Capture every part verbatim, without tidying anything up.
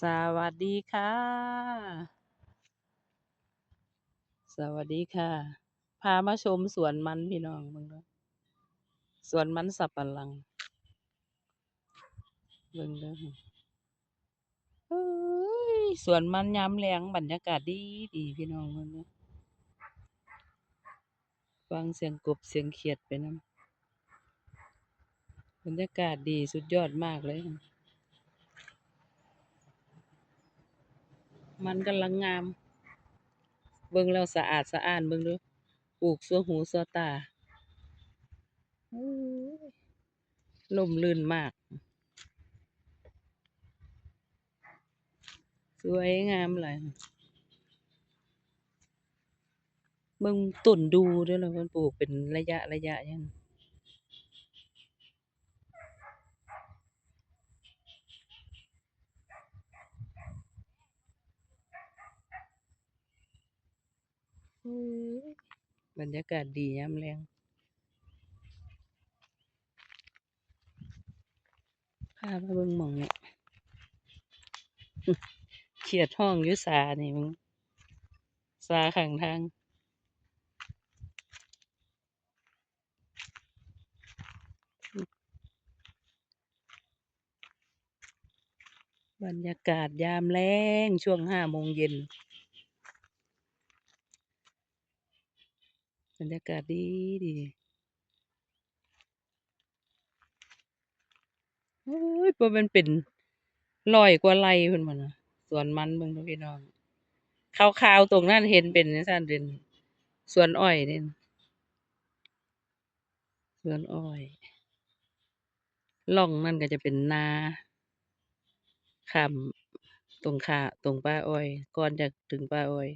สวัสดีค่ะ สวัสดีค่ะ พามาชมสวนมันพี่น้อง เบิ่งเด้อ สวนมันสำปะหลัง เบิ่งเด้อ เอ้ย สวนมันยามแลง บรรยากาศดีดี พี่น้อง เบิ่งเด้อ ฟังเสียงกบเสียงเขียดไปนำ บรรยากาศดีสุดยอดมากเลย มันกำลังงาม เบิ่งแล้วสะอาดสะอ้าน เบิ่งดู ปลูกชั่วหูชั่วตา โอ้ย ร่มรื่นมาก สวยงามหลาย เบิ่งต้นดูเด้อล่ะ เพิ่นปลูกเป็นระยะระยะหยัง อืม บรรยากาศดียามแลง พามาเบิ่งหม่องนี้ เขียดฮ้องอยู่สานี่มึง สาข้างทาง บรรยากาศยามแลง ช่วงห้าโมงเย็น บรรยากาศดีดี โอ้ย บ่แม่นเป็นร้อยกว่าไร่พุ้นบ่นะ สวนมันเบิ่งดูพี่น้อง ขาวๆ ตรงนั้นเห็นเป็นจั่งซั้น เป็นสวนอ้อยเด้ สวนอ้อย ร่องนั่นก็จะเป็นนา ข้ามตรงข้า ตรงป่าอ้อย ก่อนจะถึงป่าอ้อย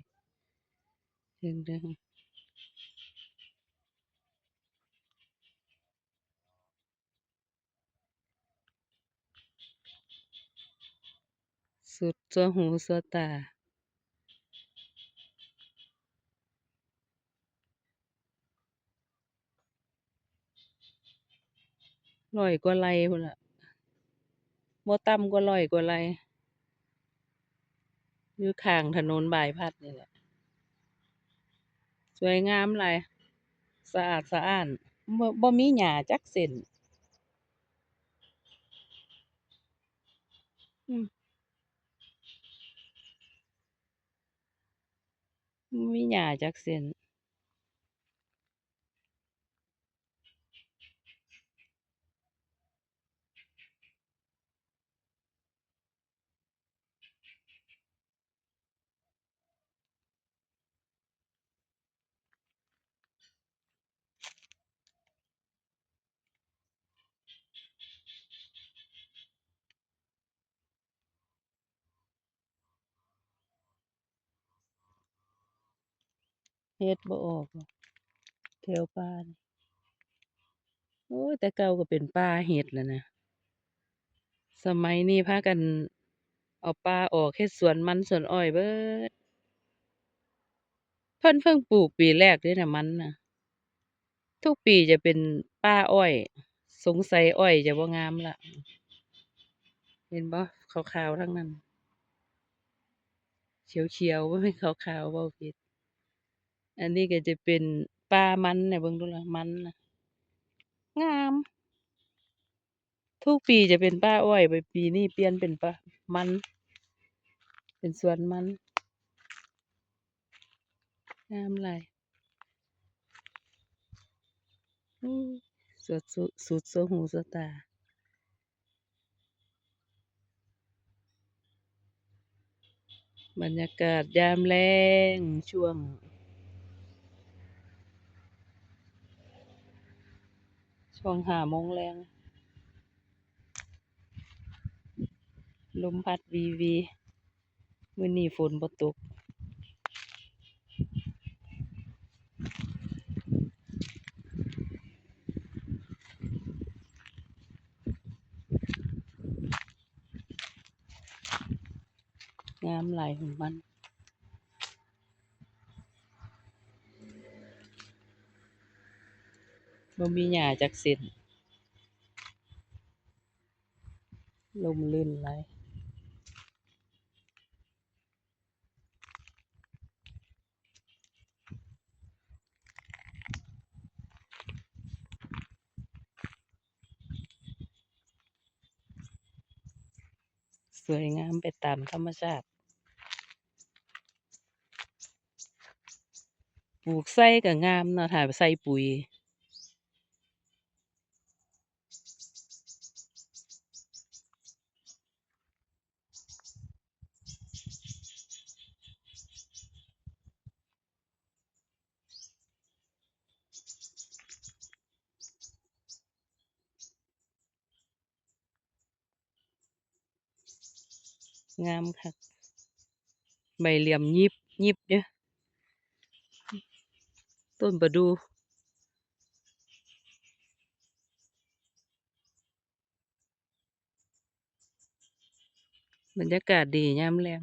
เชิงเทิง สุดชั่วหูชั่วตา ร้อยกว่าไร่พุ้นล่ะ บ่ต่ำกว่าร้อยกว่าไร่ อยู่ข้างถนนบายพาสนี่แหละ สวยงามหลาย สะอาดสะอ้าน บ่ บ่มีหญ้าจักเส้น อืม บ่มีหญ้าจักเส้น เห็ดบ่ออกหรอก แถวป่านี่ โอ้ย แต่เก่าก็เป็นป่าเห็ดแล้วนะ สมัยนี้พากันเอาป่าออกเฮ็ดสวนมันสวนอ้อยเบิด เพิ่นเพิ่งปลูกปีแรกเด้นะมันน่ะ ทุกปีจะเป็นป่าอ้อย สงสัยอ้อยจะบ่งามละ เห็นบ่ ขาวๆ ทั้งนั้น เขียวๆ บ่แม่นขาวๆ เว้าผิด อันนี้ก็จะเป็นป่ามันเนี่ย เบิ่งดูล่ะ มันน่ะ งาม ทุกปีจะเป็นป่าอ้อย ปีนี้เปลี่ยนเป็นป่ามัน เป็นสวนมัน งามหลาย อืม สุด สุด สุดชั่วหูชั่วตา บรรยากาศยามแลง ช่วง ช่วงห้าโมงแลง ลมพัดวีวี มื้อนี้ฝนบ่ตก งามหลายของมัน บ่มีหญ้าจักเส้น ร่มรื่นหลาย สวยงามไปตามธรรมชาติ ปลูกใส่ก็งามเนาะ ถ้าใส่ปุ๋ย งามคัก ใบเหลี่ยมยิบยิบอยู่ ต้นประดู่ บรรยากาศดียามแลง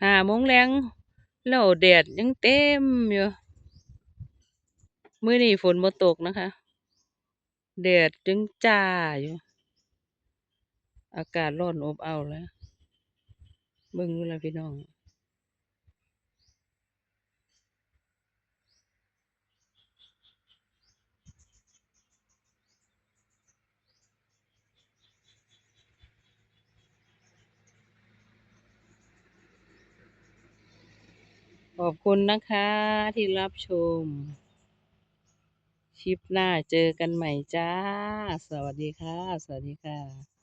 ห้าโมงแลง แล้วแดดยังเต็มอยู่ มื้อนี้ฝนบ่ตกนะคะ แดดยังจ้าอยู่ อากาศร้อนอบอ้าวแล้ว เบิ่งดูล่ะพี่น้อง ขอบคุณนะคะที่รับชม คลิปหน้าเจอกันใหม่จ้า สวัสดีค่ะ สวัสดีค่ะ